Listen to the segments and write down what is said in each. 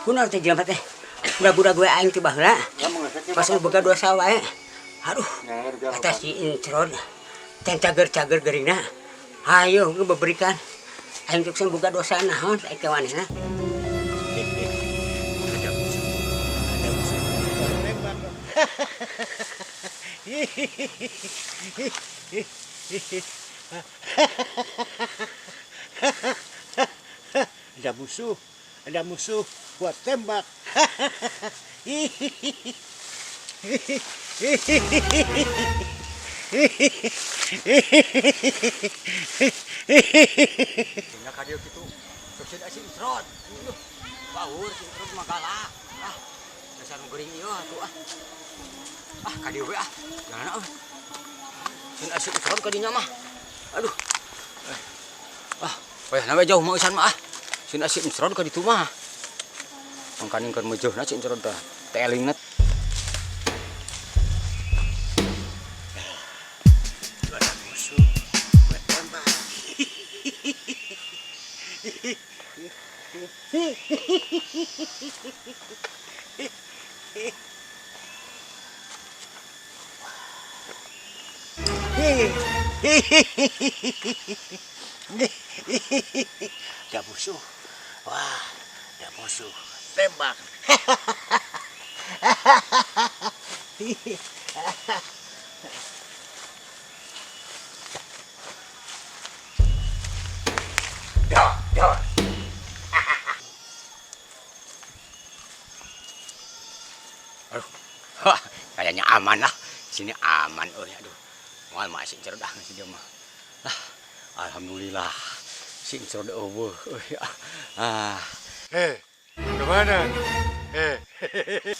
Kunaon teh jelema teh? Budak-budak gue aing teh baheula. Pas nu boga dosa wae. Aduh, eta si Incrod. Can cager-cager geuringna. Hayo ge beberikan. Aing teh boga dosa naon teh ka manehna. Ada musuh, buat tembak. Tinggal ka dieu kitu. Sok si Incrod. Aduh, baur si Incrod mah galak. Ah, dasar nu geuring ieu atuh ah. Ah, ka dieu we ah. Jalan euy. Sin si Incrod ka dinya mah. Aduh. Ah, wayahna we jauh mah eusan mah ah. Sin si Incrod ka ditu mah. Mangkaning keur meujeuna si Incrod teh. Teh elingna. Ada musuh, buat tembak. Ada musuh. Wah, ada musuh. Tembak. Dor, dor. Aduh. Hah, kayaknya aman lah. Sini aman euy, aduh. Moal mah si Incrod ah si dia mah. Lah, alhamdulillah. Si Incrod eueuh euy. Ah. Eh, kemana? Eh,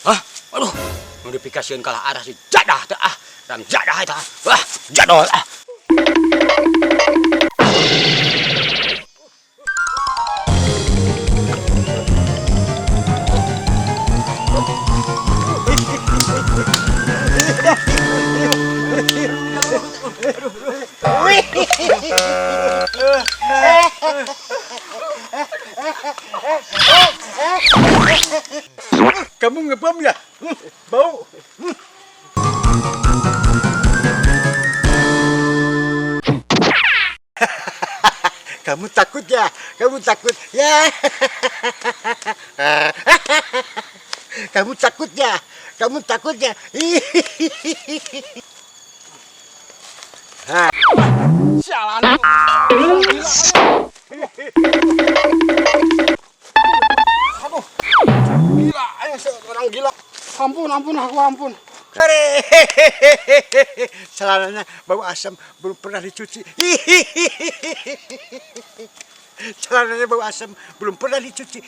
Hah? Aduh, nu dipikasieun kalah arah si jadah teh ah. Ram jadah eta. Wah, jadol ah. Kamu ngebom ya? Bau. Kamu takut ya? Kamu takut ya? Kamu takut ya? Kamu takut ya? Sialan. Aduh, gila, ayo orang gila. Ampun, ampun, aku ampun. Celananya bau asam belum pernah dicuci. Celananya bau asam belum pernah dicuci.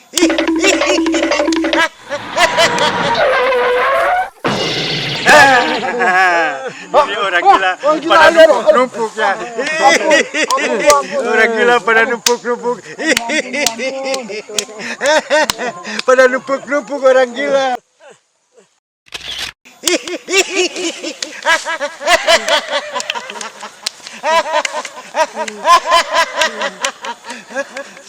Ini orang gila orang gila, pada ayo, numpuk-numpuk ya. Orang gila pada numpuk-numpuk. Pada numpuk-numpuk orang gila.